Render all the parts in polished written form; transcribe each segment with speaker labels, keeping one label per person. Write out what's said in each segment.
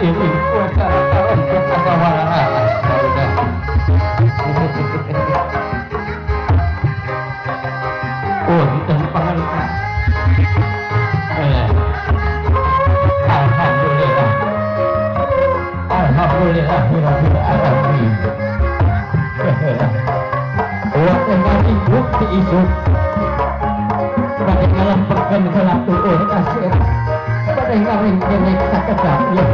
Speaker 1: Diiring kuasa untuk asawara punten pangersa. Alhamdulillah. Alhamdulillahirabbil alamin. Wonten mari bukti isuk. Badhe ngalempekeun heula tuur kasih. Badhe ngaringkeun sakedap ya.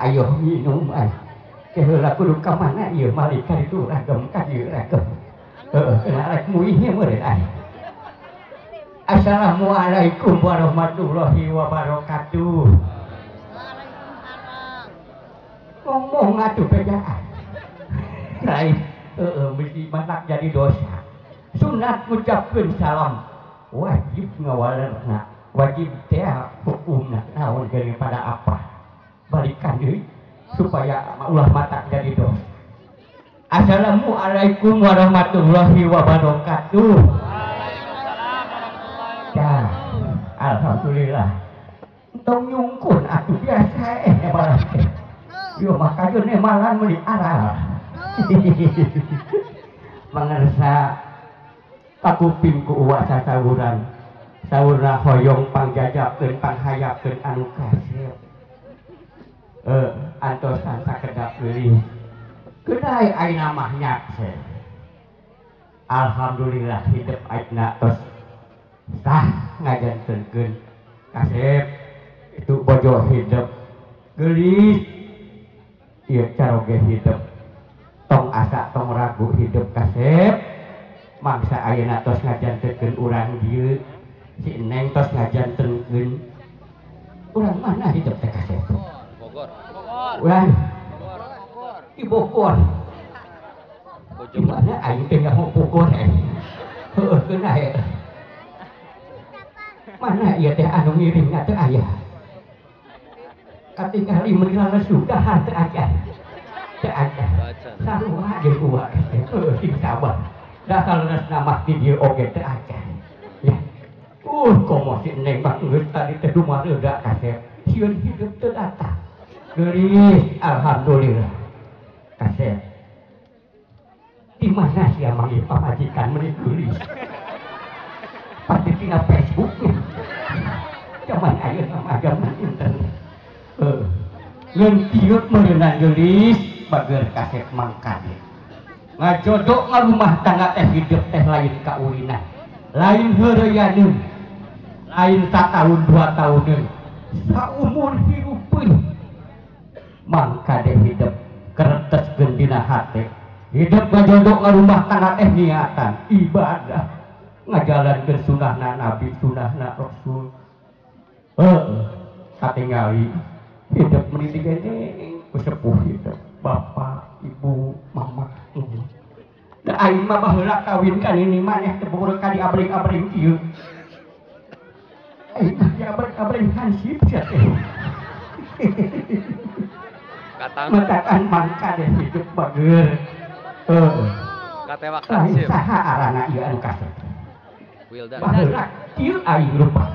Speaker 1: Ayo minum ay. Keheula kudu ka mana ieu malik ka ditu ragem ka dieu ragem. Heeh, kena rek muih meureun ay. Assalamualaikum warahmatullahi wabarakatuh. Waalaikumsalam. Ngomong atuh bejaan. Lain heeh mesti matak jadi dosa. Sunat ngucapkeun salam wajib ngawalerna, wajib teh hukumna naon geuning pada apa. Balikan deui supaya ulah mata jadi dosa. Assalamualaikum warahmatullahi wabarakatuh.
Speaker 2: Waalaikumsalam warahmatullahi wabarakatuh.
Speaker 1: Alhamdulillah. Entong nyungkun atuh biasa balas teh. Yo maka deui malan meuli aral. Mangersa kakuping ku uwa sasawuran. Saurna hoyong pangjajakeun panghayakeun anu kasep. Antosan sakedap geulis. Kedai ayeuna mah nyakse. Alhamdulillah hidup ayeuna tos sah ngajantenkeun kasep itu bojo hidup geulis ieu caroge hidup tong asa tong ragu hidup kasep mangsa ayeuna tos ngajantenkeun urang dieu si Neng tos ngajantenkeun urang mana hidup teh kasep.
Speaker 2: Bogor.
Speaker 1: Urang di Bogor. Di mana aing teh nggak mau Bogor eh. Heueuh keuna eh. Mana ieu teh anu ngiringna teh aya. Katingali meuni sudah teh aya. Teh aya. Sarua jeung uwa teh heueuh sing sabar. Da saleresna mah di dieu oge teh aya. Ya. Komo si Neng mah geus tadi teh dumareuda kasep. Sieun hidup teu datang. Geulis alhamdulillah. Kasep. Di mana sia manggil pamajikan meuni geulis? Pasti tina Facebook nya. Zaman ayeuna mah zaman internet. Heuh. Ngeun kieu meureunan geulis bager kasep mangkade. Ngajodok ngarumah tangga teh hidup teh lain kaulinan. Lain heureuyaneun. Lain satahun dua tahuneun. Saumur hirupeun. Mangkade hidup keretes gendina hate. Hidup ngajodok ngarumah tangga teh niatan ibadah. Ngajalankeun sunahna Nabi, sunahna Rasul. Heuh, katingali hidup meuni digene ku sepuh hidup bapak, ibu, mama. Da aing mah baheula kawin ka nini maneh teh boga ka diabring-abring kieu. Aing mah diabring-abring hansip sia teh. Matakan mangkade hidup bager. Heeh.
Speaker 2: Katewak hansip.
Speaker 1: Saha arana ieu anu kasep?
Speaker 2: Wildan.
Speaker 1: Baheula kieu aing rupa.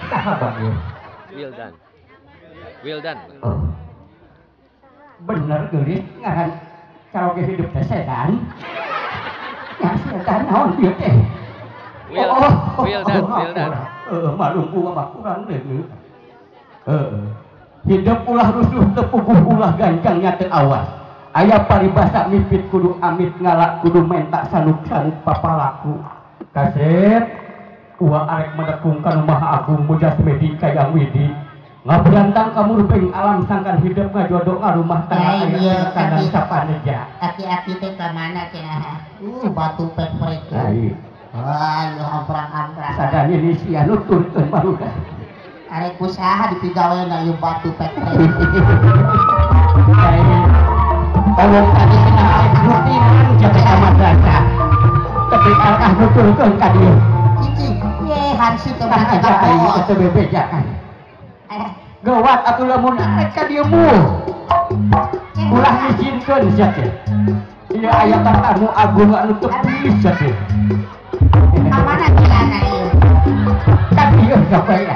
Speaker 1: Saha bager?
Speaker 2: Wildan. Wildan.
Speaker 1: Oh. Bener geulis ngaran karaoke hidup teh setan. Ya setan naon ieu teh?
Speaker 2: Wildan, Wildan.
Speaker 1: Malum gua mah kurang deui. Hidup ulah rusuh tepuguh ulah gancangnya teu awas. Aya paribasa mipit kudu amit ngalak kudu mentak sanuk-sanuk papalaku. Kasep uwa arek mendekung ka nu Maha Agung Mujasmedi Kayang Widi. Ngaberantang kamurbeng alam sangkan hidup ngajodok ngarumah tangga aya kandang sapaneja.
Speaker 3: Aki-aki teh ka mana cenah? Batu pek-pek. Wah, amprang-amprang.
Speaker 1: Sadani ni sia nuturkeun barudak.
Speaker 3: Arek usaha dipigawe na ieu batu pek-pek.
Speaker 1: Omong tadi cenah arek rutinan jadi ka madrasah. Tapi alkah nuturkeun ka dieu.
Speaker 3: Cicing, ye hansip teh
Speaker 1: aja aing teu bebejaan. Gawat atuh lamun arek ka dieu mu. Ulah micinkeun sia teh. Ieu aya tatamu agung anu teu bisa teh.
Speaker 3: Ka mana cilana ieu?
Speaker 1: Ka dieu sampai ya.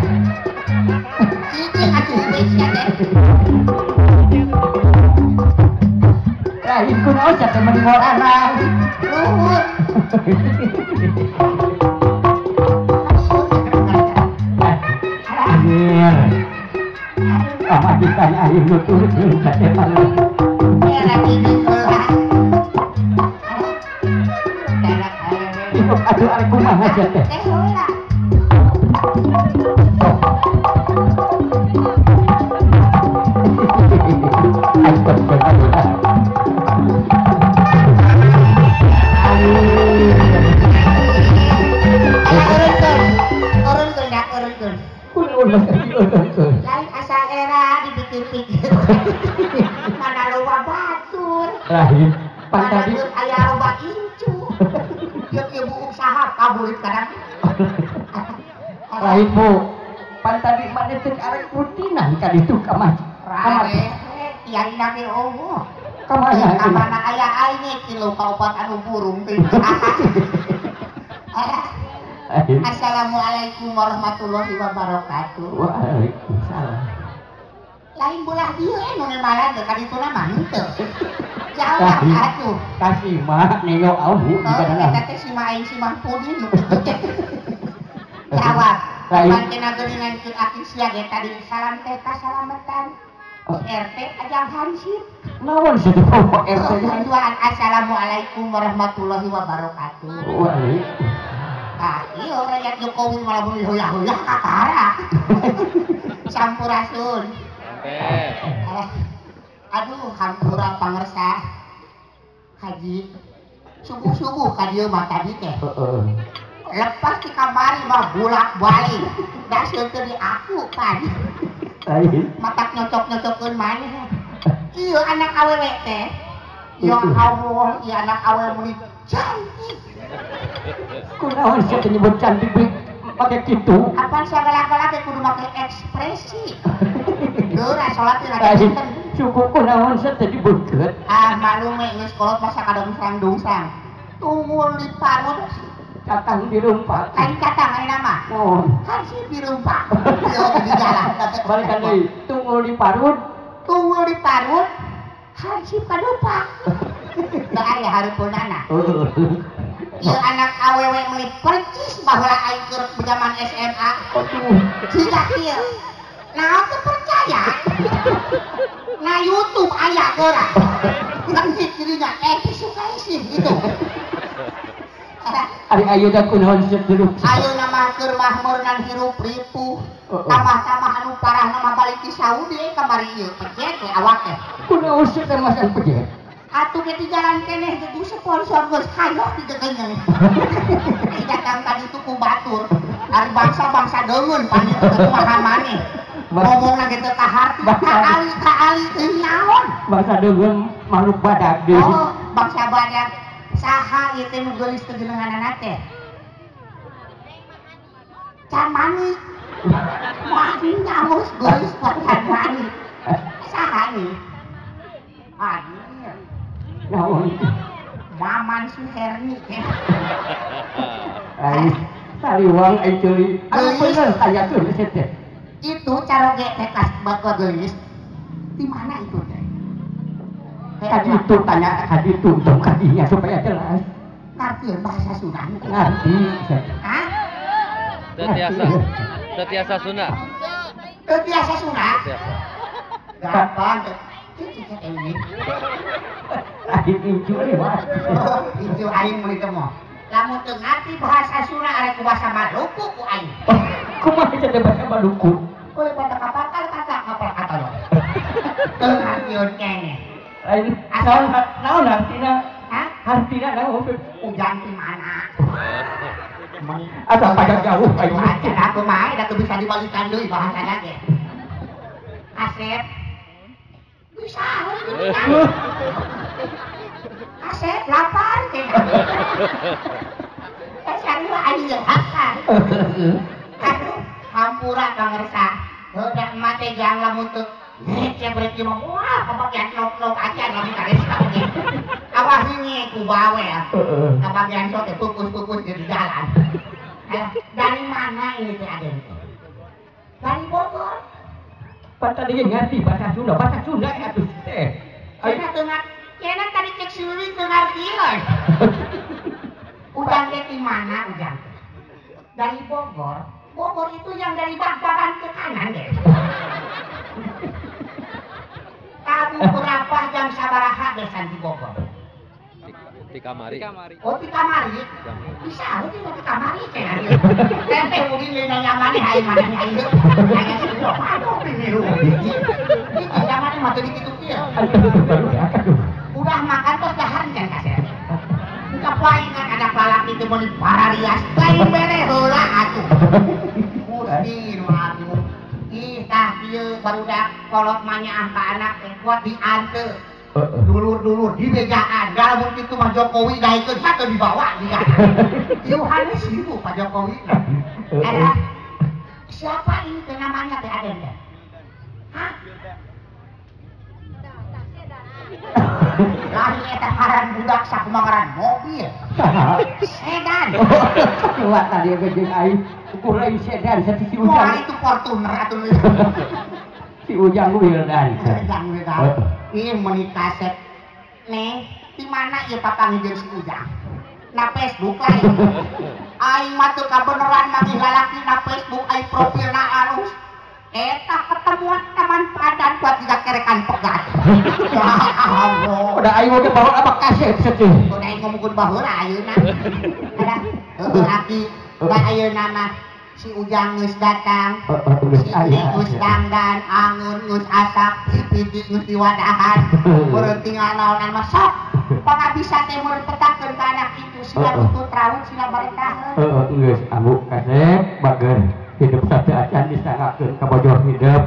Speaker 3: Cicing atuh sia teh.
Speaker 1: Lain kunaon sia teh meni ngorana.
Speaker 3: Luhur.
Speaker 1: Anjir. Pamajikan aing nuturkeun ka teh mah.
Speaker 3: Era gini heula.
Speaker 1: Aduh arek kumaha sia teh.
Speaker 3: Teh heula. Lain asa era dipikir-pikir. Mana loba batur.
Speaker 1: Lain pan tadi
Speaker 3: aya loba incu. Ieu ieu buuk saha kabulit kadang.
Speaker 1: Lain Bu. Pan tadi maneh teh arek rutinan ka ditu ka masjid.
Speaker 3: Rare kiai na ge eueuh.
Speaker 1: Ka mana?
Speaker 3: Ka mana aya aing kilo kaopat anu burung teh. Assalamualaikum warahmatullahi wabarakatuh.
Speaker 1: Waalaikumsalam.
Speaker 3: Lain bolah dieu nu nembalan teh ka dituna mah henteu. Jauh atuh.
Speaker 1: Ka si mah nengok au
Speaker 3: di kana. Eta teh si mah aing si mah pudin nu kitu teh. Jawab. Pan kena geuningan keur aki sia ge tadi salam teh kasalametan. RT ajang hansip.
Speaker 1: Naon sih teh RT?
Speaker 3: Tuan assalamualaikum warahmatullahi wabarakatuh.
Speaker 1: Waalaikumsalam.
Speaker 3: Ah, iya rakyat Jokowi malah beli huyah-huyah kakara. Sampurasun. Aduh, hampura pangersa. Haji, subuh-subuh ka dieu mah tadi teh. Lepas di kamari mah bolak-balik. Da sieun teu diaku kan. Matak nyocok-nyocokeun maneh. Ieu anak awewe teh. Ya Allah, ieu anak awewe meuni cantik.
Speaker 1: Kunaon sia teh nyebut cantik we make kitu?
Speaker 3: Apaan sagala-gala teh kudu make ekspresi. Geura salat teh rada dinten.
Speaker 1: Cukup kunaon sia teh dibeukeut.
Speaker 3: Ah, malu we geus kolot masa kadungsang-dungsang. Tungul di parut
Speaker 1: catang dirumpak.
Speaker 3: Lain catang ayeuna mah.
Speaker 1: Naon?
Speaker 3: Hansip dirumpak. Ieu di jalan.
Speaker 1: Balikan deui. Tungul di parut,
Speaker 3: tungul di parut, hansip kadupak. Teu aya hareupeunana. Ieu anak awewe meuli percis baheula aing keur zaman SMA.
Speaker 1: Aduh,
Speaker 3: siga kieu. Naon teu percaya? Na YouTube aya geura. Ngetik dirinya suka sih gitu.
Speaker 1: Ari ayeuna kunaon sieun dulu.
Speaker 3: Ayeuna mah keur mahmurnan hirup ripuh. Tambah-tambah anu parah mah balik ti Saudi kamari ieu pejet we awak teh.
Speaker 1: Kunaon sieun teh masang pejet?
Speaker 3: Atuh ge di jalan keneh ge sponsor geus hayoh digegengeun. Ai datang ka ditu ku batur. Ari bangsa-bangsa deungeun pan ditu teh kumaha maneh. Ngomongna ge teu kaharti, kaali teu naon.
Speaker 1: Bangsa deungeun makhluk badak deui.
Speaker 3: Oh, bangsa badak. Saha ieu teh nu geulis teh geuneuhanana teh? Can mani. Mani nyamus geulis mah can mani. Saha ieu? Aduh.
Speaker 1: Naon?
Speaker 3: Maman Suherni.
Speaker 1: Ai, sariwang ai ceuli. Anu bener tanyakeun sia teh.
Speaker 3: Itu caroge teh kas bakal geulis. Di mana itu teh?
Speaker 1: Ka ditu tanya ka ditu tong ka dinya supaya jelas.
Speaker 3: Ngartieun bahasa Sunda.
Speaker 1: Ngarti.
Speaker 3: Hah?
Speaker 2: Teu tiasa. Teu tiasa Sunda.
Speaker 3: Teu tiasa Sunda.
Speaker 2: Tiasa.
Speaker 3: Gampang. Cicit ini.
Speaker 1: Aing incu euy mah.
Speaker 3: Incu aing meuni teh mah. Lamun teu ngarti bahasa Sunda arek ku bahasa Maluku ku aing.
Speaker 1: Kumaha teh bahasa Maluku?
Speaker 3: Kuy pada kapal kata kapal kata lo. Teu ngartieun keneh.
Speaker 1: Lain naon naon artina?
Speaker 3: Hah?
Speaker 1: Artina naon?
Speaker 3: Ujang di mana?
Speaker 1: Asa pajak jauh aing.
Speaker 3: Aku mah da teu bisa dibalikan deui bahasana ge. Asep bisa Asep lapar teh. Sarua aing jeung hakar. Aduh, hampura pangersa. Heuh mah teh jang lamun teu ngece berarti mah wah kabagian nok-nok aja lamun karesa oge. Awah hinge ku bawel. Kabagian sok teh pupus-pupus di jalan. Dari mana ini teh Aden? Dari Bogor.
Speaker 1: Pan tadi ngerti bahasa Sunda atuh teh.
Speaker 3: Cenah teu cenah tadi cek si Wiwi teu ngartieun. Ujang teh di mana Ujang? Dari Bogor. Bogor itu yang dari Bagbagan ke kanan deh. Tabu berapa jam sabaraha besan di Bogor?
Speaker 2: Di kamari.
Speaker 3: Oh, di kamari? Bisa, di kamari cenah. Teh ulin nanya maneh aing maneh aing. Nanya si aduh ini. Ini zamane mah teu dikitu kieu. Udah makan terus dahar can kasep. Kapaingan ada lalaki teu meuni pararias, lain bere heula atuh. Gusti nu agung. Ih tah ieu barudak kolot mah nyaah ka anak teh kuat diante. Dulur-dulur di bejaan, lamun kitu mah Jokowi daekeun satu dibawa dia. Yohanes ibu Pak Jokowi. Ada siapa ini teh namanya teh Aden teh? Hah? Lari eta ngaran budak sakumaha ngaran mobil. Sedan.
Speaker 1: Kuat tadi ge jeung aing ukur lain sedan satu si Ujang.
Speaker 3: Wah itu Fortuner atuh.
Speaker 1: Si Ujang Wildan.
Speaker 3: Ujang Wildan. Ih meuni kaset. Neng, di mana ieu papanggih jeung si Ujang? Na Facebook lain. Aing mah teu kabeneran manggih lalaki na Facebook aing profilna alus. Eta ketemuan taman padan buat juga kerekan pegat. Ya Allah.
Speaker 1: Udah aing oge bawa apa kaset setih.
Speaker 3: Udah aing ngomongkeun baheula ayeuna. Ada heueuh aki da ayeuna mah si Ujang geus datang. Si geus dangdan, angeun geus asak, pipit geus diwadahan. Meureun tinggal naonan mah sok. Pangabisa teh meureun petakeun ka anak itu sila rutut raut sila baretaheun.
Speaker 1: Heeh geus amuk kasep bager. Hidup sate acan disangakeun ka bojor hidup.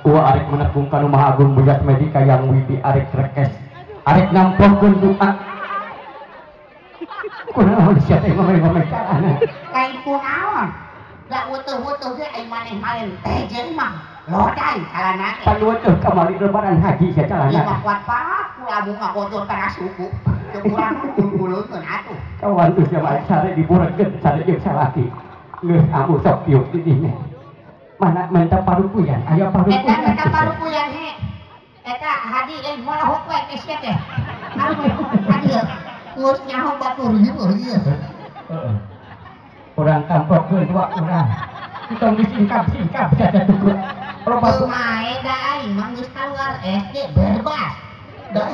Speaker 1: Uwa arek menepung ka nu Maha Agung Bujas Medika yang widi arek rekes. Arek nampokeun doa. Kunaon sia teh ngomong-ngomong carana?
Speaker 3: Lain kunaon? Da utuh-utuh ge aing maneh malen teh jeung mah lodai calana teh.
Speaker 1: Pan utuh kamari lebaran haji sia calana.
Speaker 3: Ieu mah kuat pak lamun ngagotor tanah suku. Teu kurang kulun-kulunkeun atuh.
Speaker 1: Kawan tuh sia mah sare diburekeun sare jeung salaki. Geus amu sok tiup di dinya. Mana menta parukuyan, aya parukuyan.
Speaker 3: Eta menta parukuyan he. Eta hadi euy moal hok we teh sia teh. Hadi geus nyaho batur ieu ieu.
Speaker 1: Heeh. Urang tampokeun dua urang. Tong disingkap-singkap saja tuh. Loba
Speaker 3: kumaha da aing mah geus kaluar SD bebas. Da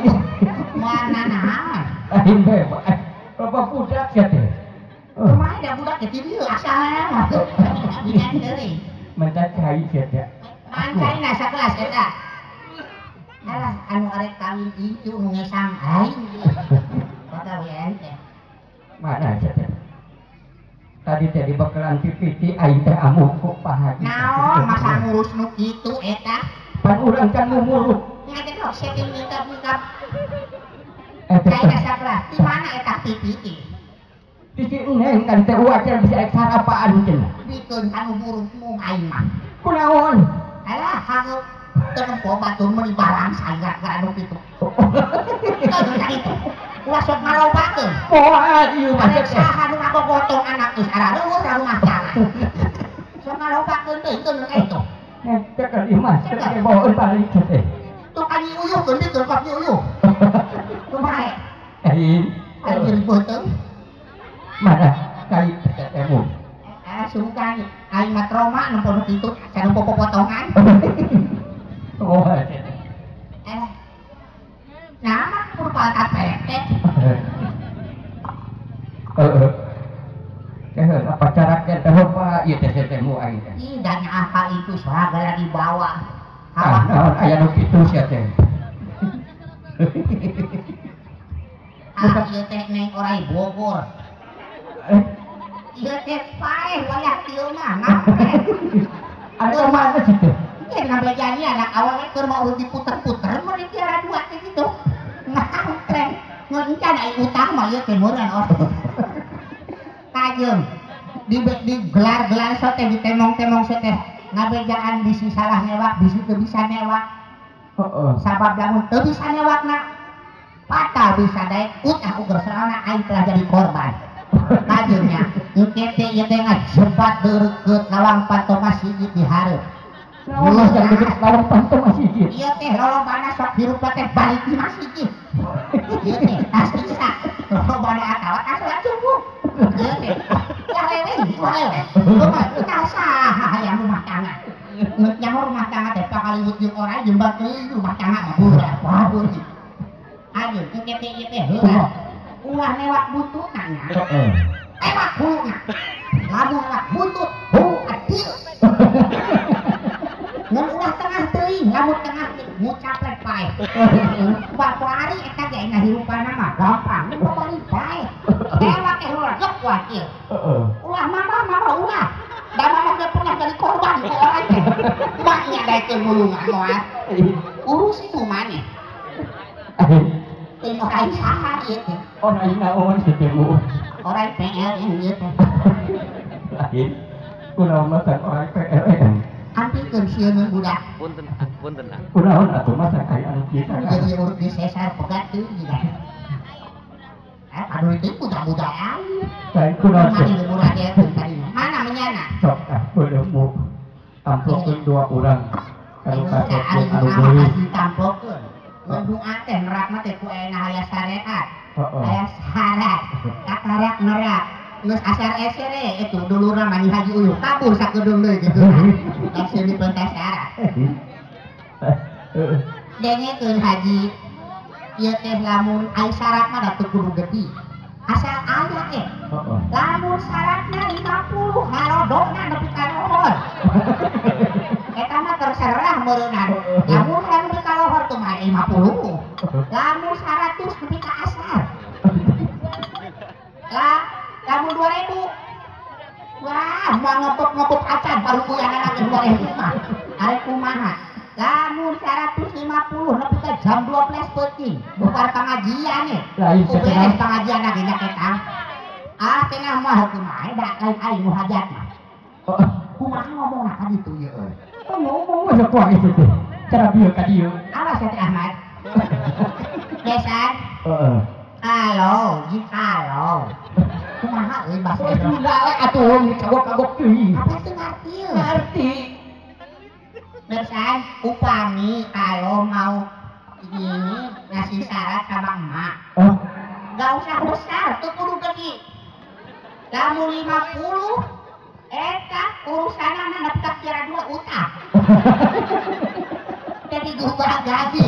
Speaker 3: mana naon?
Speaker 1: Aing bebas. Loba budak sia teh.
Speaker 3: Kumaha da budak teh di dieu asalna mah. Dina deui.
Speaker 1: Menta cai sia teh.
Speaker 3: Man caina sakelas eta. Alah anu arek kawin incu nu ngesang aing. Kata we teh.
Speaker 1: Mana sia teh? Tadi teh dibekelan pipiti aing teh amuk ku Pak Haji.
Speaker 3: Naon masa ngurus nu kitu eta?
Speaker 1: Pan urang can ngurus.
Speaker 3: Ngagedok sia teh ngingkap-ngingkap. Caina sakelas di mana eta pipiti?
Speaker 1: Di si Neng kan teh wajar bisa ek sarapaan cenah.
Speaker 3: Bikeun kanu burukmu aing mah.
Speaker 1: Kunaon?
Speaker 3: Alah hareup teu nempo batur meuni barang saga gara nu kitu. Teu itu. Ulah sok ngalobakeun.
Speaker 1: Moal ieu mah
Speaker 3: teh. Saha nu ngagogotong anak geus arareuweus rumah tangga. Sok ngalobakeun teh teu nu eta.
Speaker 1: Teh kan ieu mah teh bawaeun balik teh.
Speaker 3: Tuh kan uyuhkeun dikeun kok uyuh. Kumaha?
Speaker 1: Aing
Speaker 3: aing beuteung.
Speaker 1: Mana kali ketemu?
Speaker 3: Sungkan. Roma nempo nu kitu can nempo popotongan.
Speaker 1: Oh.
Speaker 3: Nah, mah kudu KPT.
Speaker 1: Heeh. Apa cara teh apa ieu teh teh mu aing teh.
Speaker 3: Ih, dan apa itu segala dibawa.
Speaker 1: Ah, naon aya nu kitu sia teh.
Speaker 3: Ah, ieu teh neng orai Bogor. Ieu teh paeh wayah kieu mah ngampe.
Speaker 1: Aya mana sih teh?
Speaker 3: Ieu ngabejani anak awewe keur mau diputer-puter mun tiara dua teh kitu. Ngampe. Ngan can ai utang mah ieu teh meureun orang. Kajeng di gelar-gelar sote di temong-temong sote ngabejaan bisi salah newak bisi teu bisa newak.
Speaker 1: Heeh.
Speaker 3: Sabab lamun teu bisa newakna fatal bisa daek utah ukur soalna aing telah jadi korban. Kajengnya engke teh ieu teh ngajebat deureut lawang panto masjid di hareup.
Speaker 1: Lawang lawang panto masjid.
Speaker 3: Ieu teh lolobana sok hirup teh balik di masjid. Ieu teh tas bisa lolobana atawa tas subuh. Ieu teh wah leweh wah leweh. Rumah utah saha hayang rumah tangga. Nyaho rumah tangga teh pakaliwut jeung orai jembat teuing rumah tangga mah burak babur. Ayeuna engke teh ieu teh heula. Ulah newak buntutna nya.
Speaker 1: Heeh.
Speaker 3: Ewak huluna. Lamun newak buntut, hulu adil. Ngan ulah tengah teuing, lamun tengah ngucaplek paeh. Bapari eta ge ngahirupana mah gampang, bapari paeh. Ewak teh ulah gep wakil.
Speaker 1: Heeh.
Speaker 3: Ulah mama ulah. Da mama ge pernah jadi korban ku orang teh. Maknya daekeun mulungan moal. Urus itu maneh. Teu orai saha ieu teh.
Speaker 1: Orai naon sih teh mu?
Speaker 3: Orai PLN ieu teh.
Speaker 1: Lain. Kunaon mah orai PLN?
Speaker 3: Ampikeun sieun budak.
Speaker 2: Punten, punten.
Speaker 1: Kunaon atuh mah aya anu kieu.
Speaker 3: Jadi urut di sesar pegat teuing juga. Aduh itu budak-budak aing.
Speaker 1: Lain kunaon sih?
Speaker 3: Mana menyana?
Speaker 1: Sok ah beureum mu. Tamplokeun dua urang. Kalau kasep anu beureum.
Speaker 3: Tamplokeun. Ngedoa teh nerapna teh ku ayeuna aya syariat. Aya syarat. Kakarak nerap. Geus asar esere itu dulurna mah Haji Uyuh kabur sakedeung deui kitu. Langsung dipentas syarat. Dengekeun Haji. Ieu teh lamun ai syarat mah da teu kudu gede. Asal aya teh. Lamun syaratna 50 harodona nepi ka lohor. Eta mah terserah meureunna. Lamun nepi ka lohor teh mah 50. Lamun 100 nepi ka asar. Lah, lamun 2000. Wah, moal ngepep-ngepep acan parukuyanana ge 2000 mah. Arek kumaha? Lamun 150 nepi ka jam 12 peuting, bubar pangajian ye.
Speaker 1: Lain
Speaker 3: beres pangajian ge nya ketang. Ah, cenah mah kumaha da lain aing nu hajat mah. Kumaha ngomongna ka ditu ieu euy.
Speaker 1: Ngomong we kuah itu teh. Cara bieu ka dieu.
Speaker 3: Awas ya Teh Ahmad. Besan.
Speaker 1: Heeh.
Speaker 3: Kalau, jikalau. Kumaha euy bahasa
Speaker 1: Sunda we atuh kagok-kagok teuing.
Speaker 3: Apa teu ngarti euy?
Speaker 1: Ngarti.
Speaker 3: Besan, upami kalau mau ini ngasih syarat sama emak.
Speaker 1: Oh.
Speaker 3: Gak usah besar, tuh kudu gede. Lamun 50 eta urusanana nepi ka kira dua utah. Jadi gubah gaji.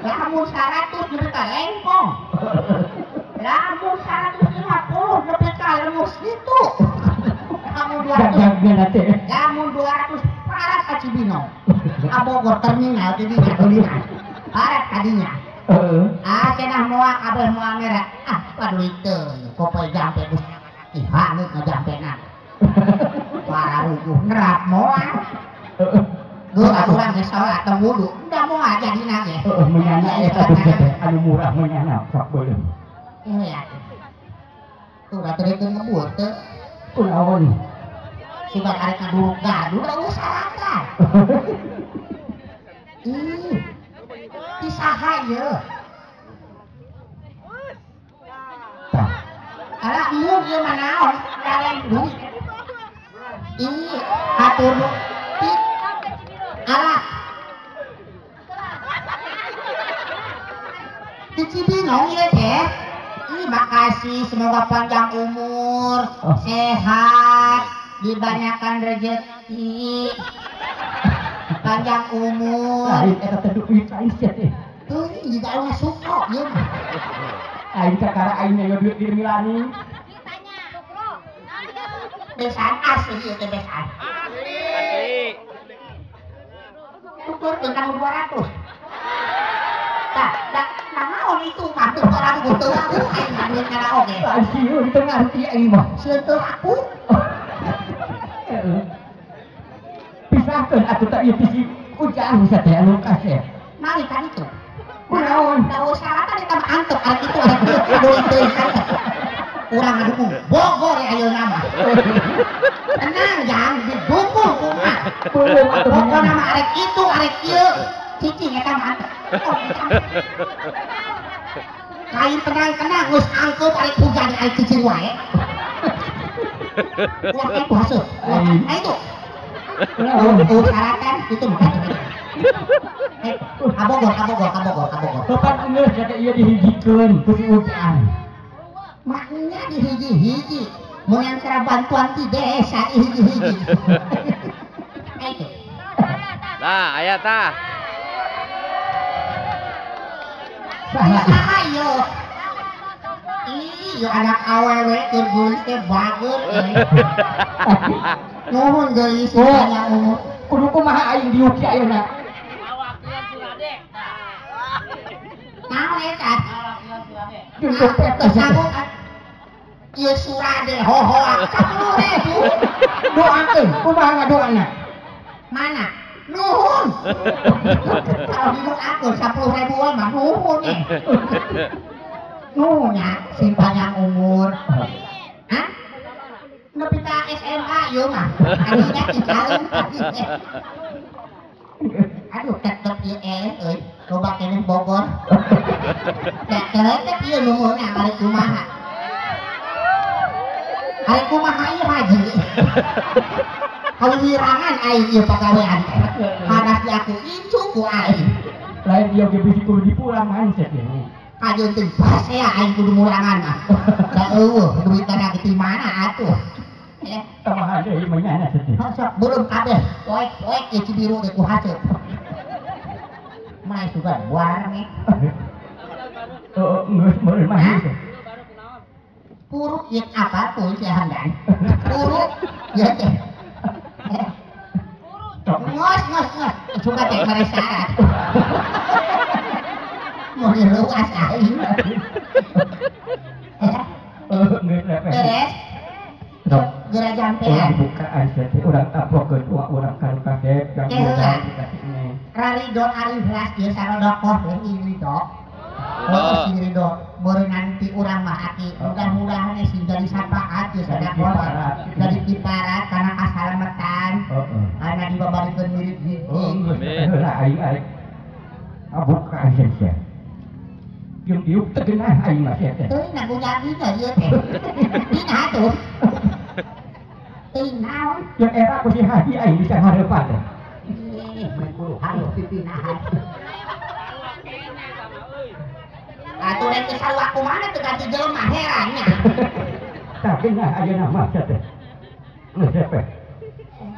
Speaker 3: Lamun 100 nepi ka lengkong. Lamun 150 nepi ka lemus kitu. Lamun 200. Lamun 200 parat ka Cibinong. Ka Bogor terminal tidinya teulinan. Parat kadinya.
Speaker 1: Heeh.
Speaker 3: Ah cenah moal kabeh moal merah. Ah paduit teu kopoy jampe geus ih haneut ngajampena. Para rujuh nerap moal.
Speaker 1: Heeh.
Speaker 3: Geus aturan geus salat teu wudu. Udah moal jadina ge.
Speaker 1: Heeh menyana eta teh anu murah menyana sok beuleum.
Speaker 3: Iya. Tuh da teu ngebul teu.
Speaker 1: Kunaon?
Speaker 3: Sugan arek ngaduruk gaduh da geus sarakan. Ih. Ti saha ieu?
Speaker 1: Tah.
Speaker 3: Alah mung ieu mah naon? Lain duit. Ih, atur ti. Alah. Ti Cibinong ieu teh. Ih, makasih semoga panjang umur, sehat, dibanyakan rezeki. rezeki. Panjang umur.
Speaker 1: Lain eta teh duit lain sia teh.
Speaker 3: Teuing jiga anu suka ieu mah.
Speaker 1: Aing kakara aing nya duit di Milani.
Speaker 3: Besan asli ieu teh besan.
Speaker 2: Asli.
Speaker 3: Tuturkeun ka nu 200. Tah, da naon itu mah teu orang teu aku aing mah duit kana oge.
Speaker 1: Lain sieun teu ngarti aing mah.
Speaker 3: Sieun teu aku.
Speaker 1: Heeh. Pisahkeun atuh teh ieu ti si Ujang sia teh anu kasep.
Speaker 3: Nari kan itu.
Speaker 1: Kunaon?
Speaker 3: Da syaratan eta mah antep arek itu arek ieu duit teuing kan. Urang ngadukung Bogor ya ayeuna mah. Tenang jang didukung kumaha.
Speaker 1: Belum atuh
Speaker 3: pokona mah arek itu arek ieu cicing eta mah antep. Lain tenang-tenang geus angkeup arek hujan arek cicing wae. Ulah itu hasil. Nah itu. Oh, syaratan itu mah. Kabogor, kabogor, kabogor, kabogor.
Speaker 1: Bapak geus ya teh ieu dihijikeun ku si Ujang.
Speaker 3: Maknya dihiji-hiji. Mun yang cara bantuan ti desa dihiji-hiji. Itu.
Speaker 2: Nah, aya tah.
Speaker 3: Saha ieu? Ih, anak awewe keur geulis teh bager euy. Nuhun geulis banyak umur.
Speaker 1: Kudu kumaha aing diuki ayeuna?
Speaker 3: Naon eta?
Speaker 1: Jeung dompet teh
Speaker 3: sanggup ieu surade hohoak 10.000.
Speaker 1: Doakeun, kumaha ngadoana?
Speaker 3: Mana? Nuhun. Kalau didoakeun 10.000 mah nuhun eh. Nuhun nya sing panjang umur. Hah? Nepi ka SMA ieu mah. Ayeuna cicalung. Aduh tetep ieu eleh euy. Loba keneh Bogor. Tetep ieu nuhunna arek kumaha. Arek kumaha ieu haji. Kawirangan aing ieu pagawean teh. Hadas diaku incu ku aing.
Speaker 1: Lain ieu ge bisi kudu dipulangan sia teh.
Speaker 3: Kajeun teh pasea aing kudu mulangan mah. Da eueuh duitna di mana atuh.
Speaker 1: Tambahan deui mah nyana sia teh.
Speaker 3: Sok beureum kabeh poek-poek ieu Cibiru ge ku haseut. Mah sugan buar nih.
Speaker 1: Heeh, geus meureun mah geus.
Speaker 3: Puruk ieu apa pun sia hamdan. Puruk ieu teh. Ngos ngos ngos, suka teh mere syarat. Mau diluas aing. Beres. Geura jampean.
Speaker 1: Bukaan sia teh urang tapokeun urang ka kasep jang urang dikasihne.
Speaker 3: Rarido ari belas ieu sarodokoh we ridho. Oh sing ridho meureun nanti urang mah aki mudah-mudahan sing jadi syafaat ieu sedekah jadi kiparat kana kasalametan.
Speaker 1: Heeh.
Speaker 3: Kana dibabarikeun murid hiji.
Speaker 2: Amin.
Speaker 1: Heula aing aing. Bukaan sia. Jeung diuk teu geunah aing mah sia teh.
Speaker 3: Teuing nagunyagina ieu teh. Dina atuh. Teuing naon?
Speaker 1: Jeung era ku si Haji aing bisa hareupan teh.
Speaker 3: Ih, kudu hareup pipinahan. Atuh rek teu sarua kumaha teu ganti jelema heran nya.
Speaker 1: Tah geunah ayeuna mah sia teh. Geus teh.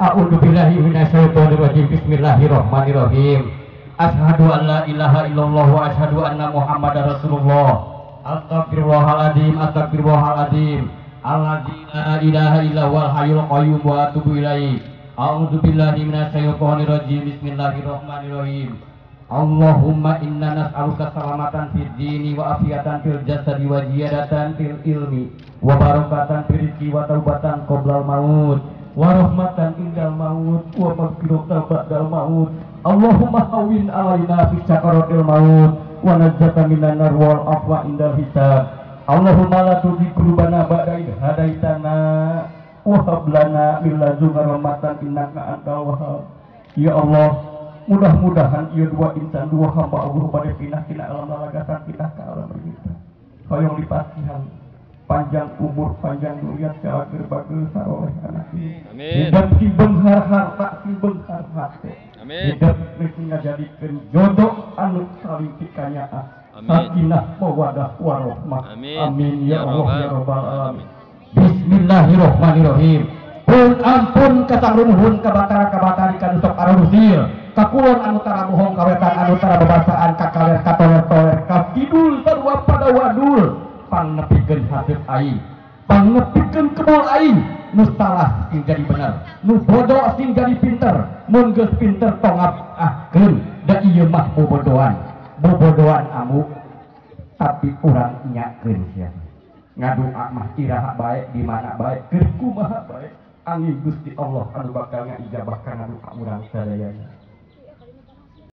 Speaker 1: A'udzubillahi minasyaitonirrajim. Bismillahirrahmanirrahim. Asyhadu an la ilaha illallah wa asyhadu anna Muhammadar Rasulullah. Astagfirullahaladzim, astagfirullahaladzim. Alladzi la ilaha illa huwal hayyul qayyum wa atubu ilaih. A'udzubillahi minasyaitonirrajim. Bismillahirrahmanirrahim. Allahumma inna nas'aluka salamatan fid dini wa afiatan fil jasadi wa ziyadatan fil ilmi wa barakatan fil rizqi wa taubatan qoblal maut wa rahmatan indal maut wa maghfiratan ba'dal maut. Allahumma hawwin alaina fi sakaratil maut wa najjatan minan nar wal afwa indal hisab. Allahumma la tuzigh qulubana ba'da idh hadaitana wa hab lana min ladunka rahmatan innaka antal wahhab. Ya Allah, mudah-mudahan ieu dua insan dua hamba Allah bade pindah tina alam lalagasan pindah ka alam kita. Hoyong dipasihan panjang umur, panjang duriat, calageur bageur saroleh anak.
Speaker 2: Amin.
Speaker 1: Hidup si beunghar harta, si beunghar hate.
Speaker 2: Amin.
Speaker 1: Hidup geus ngajadikeun jodoh anu saling pikanyaah.
Speaker 2: Amin.
Speaker 1: Sakinah mawaddah warahmah.
Speaker 2: Amin.
Speaker 1: Amin ya Allah ya rabbal alamin. Bismillahirrahmanirrahim. Pun ampun ka sang luhur ka batara ka batari ka nu sok arurusir ka kulon anu tara bohong ka wetan anu tara babasaan ka kaler ka toler-toler ka kidul sarua pada wadul pangnepikeun haseup aing pangnepikeun kebul aing nu salah sing jadi bener nu bodoh sing jadi pinter mun geus pinter tong ahkeun da ieu mah bobodohan bobodohan amu tapi urang nyakeun sia ngadoa mah iraha bae di mana bae keur kumaha bae angin Gusti Allah anu bakal ngaijabah kana doa urang sadayana.